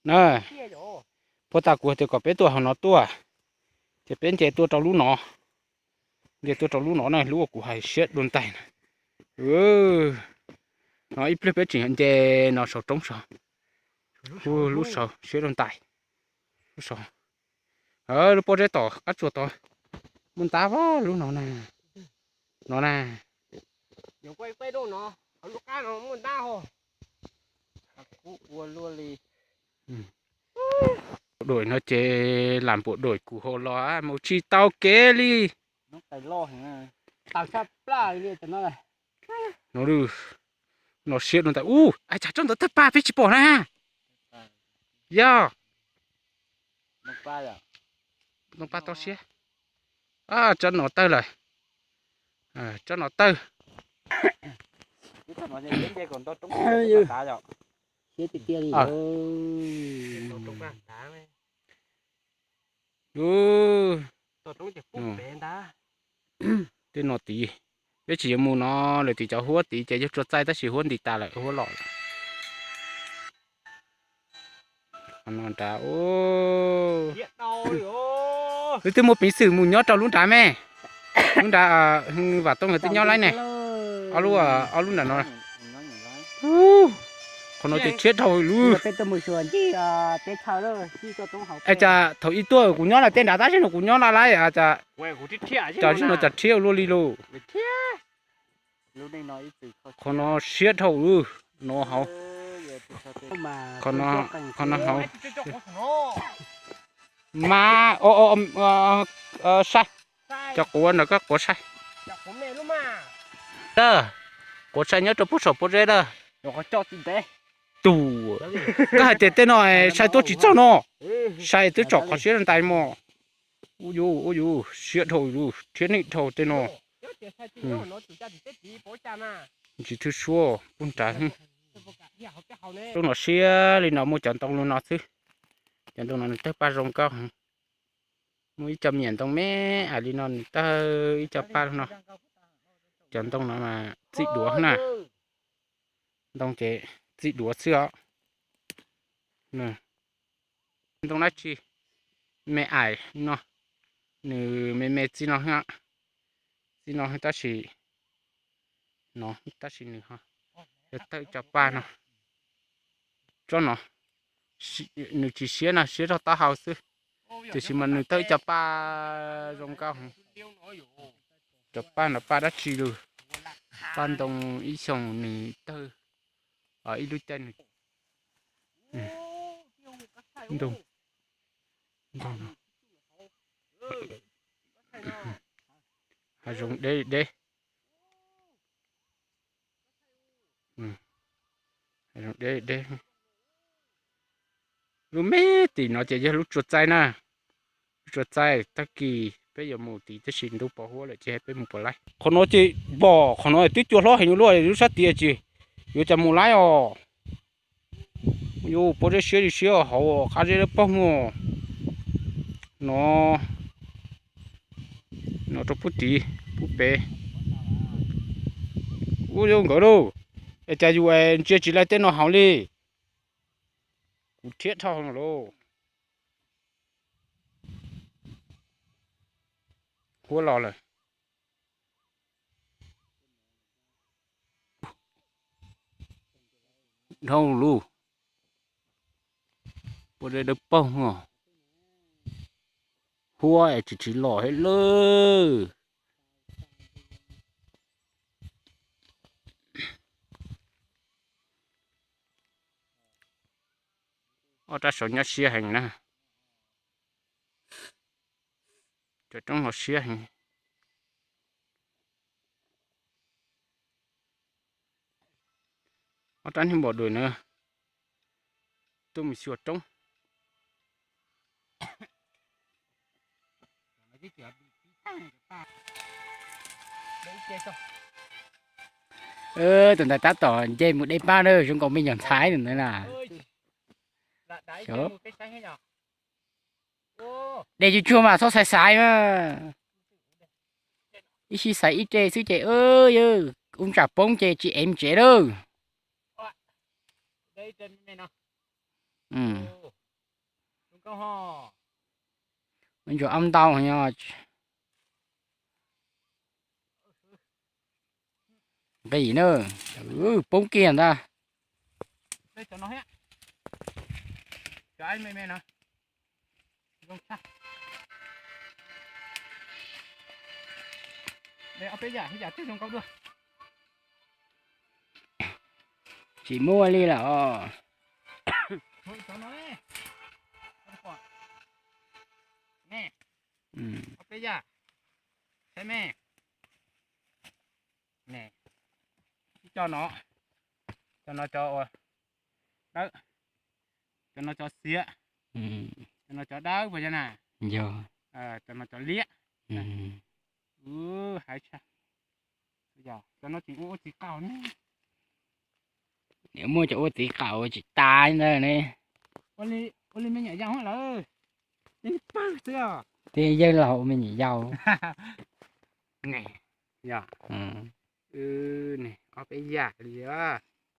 Na, puag ta kuv hais tias kom peb tuaj hauv no tuaj, ces peb nce tuaj rau lub no, nce tuaj rau lub no na, lub uas kuv hais siab dua ntais na. No ib pliag peb tseem nce no saum roob saud, lub saud siab dua ntais, lub saud, lub pob zeb tom qab tsuas tod, muaj ntab vab lub no na, no na. Bộ đội no ces làm bộ đội kuv hos los mus tsis tau kev li. No, no siab dua ntais ub, ai cas tsob ntawd tawg pag peb tsis pom na. Yog, noo paj toj siab, tsob no tawg lawm, tsob no tawg. Tej no tid, peb tsis yuav mus no, lawv tim cov huab tid ces yog tsuas txaij tab sis huab nti tas lawm, huab los lawm. Wb twb muaj peev xwm mus nyob rau lub nrad me, lub nrad Vam Tooj lawv twb nyob laib ne, ob lub, ob lub nram no. Qhov no ces rhiab dhau lub. Es cas thaum ib tuaj kuv nyob lawm tej nrad tab sis no kuv nyob no lawm cas, cas zim no cas rhiab luaj li lauj. Qhov no siab dhau lub no hauv, qhov no hauv. Mas, sai, cov quav ntawm koj quav sai, quav sai nyob rau puag saum pob zeb lawm. Tus, koj hais tias tej no sai tuaj tsis txog no, sai twb tsom qhov siab ntais mog. Ub yus, ub yus, siab dhau yus, rhiab neeg dhau tej no. Ntsis thwj suab puag nrad. Lub no siab li no muaj cov ntoo lub no xwb. Cov ntoo no nws tawg paj zoo nkauj heev. Muaj ib co me nyuam ntoo me ais li no nws tawg ib co paj no. Cov ntoo no mas txij duav na. Ntoo ces txij duav xwb os. Ntoo dab tsi me ais no, nws me me txij no, txij no tab sis, no tab sis nws ho yog tawg ib co paj no. Tsob no nws tsis siab na, siab rau taub hau xwb, tiam sis mas nws tawg ib co paj zoo nkauj heev. Cov paj no paj dab tsi lawm, paj ntoo ib xyoos nws tawg ib lub caij nws, ntoo, ntoo no hav zoov deb deb. Lub me tim no ces yog lub tsua txaij na. Lub tsua txaij, tag kis peb yuav mus tid tab sis ntuj pos huab lawm ces peb mus puas laib. Qhov no ces pom qhov no twb cua hlob heev luaj, lub sab tid ces yuav cas mus laib os. Yus pob zeb siab li siab hauv qab zeb dawb paug no. No, no rau pub tid pub pem. Ub yau nkawd lauj, es cas yus ntsia tsis laij tej no hauv li. Kuv rhiab dhau no lauj. Huab los lawm. Dhau lug, pob zeb dawb paug os. Huab es tsis tsis los thiab lawm. Ob rab saud nyob siab heev na. Cov roob ho siab heev. Ob rab niag npau dua na, tuaj mus xyuas roob. Tus ntawd tab tom nce mus de paj na, zoo nkaus me nyuam ntxhais ntawd na. De tsuag tsuag mas txhob xaiv xaiv mas. Ib sij xaiv ib re xwb ces ub tsam poob ces tsis ev tsev lawm. Ntsuag ob ntau nyo. Nqis na, poob kiag ntag. Tsis muaj li lawm os. Cov no, cov no cov ua dawb, cov no cov xiav, cov no cov dawb puas yog na? Cov no cov liab. Hais tshaj, cov no tseem ua ua txiv qaub ne. Niam muaj cov ua txiv qaub tsis tas ntawd ne. Ua li me nyuam yaus lawm, yeej pawg xwb os. Twb yawg laus me nyuam yaus. Yog, ob peb yam li os.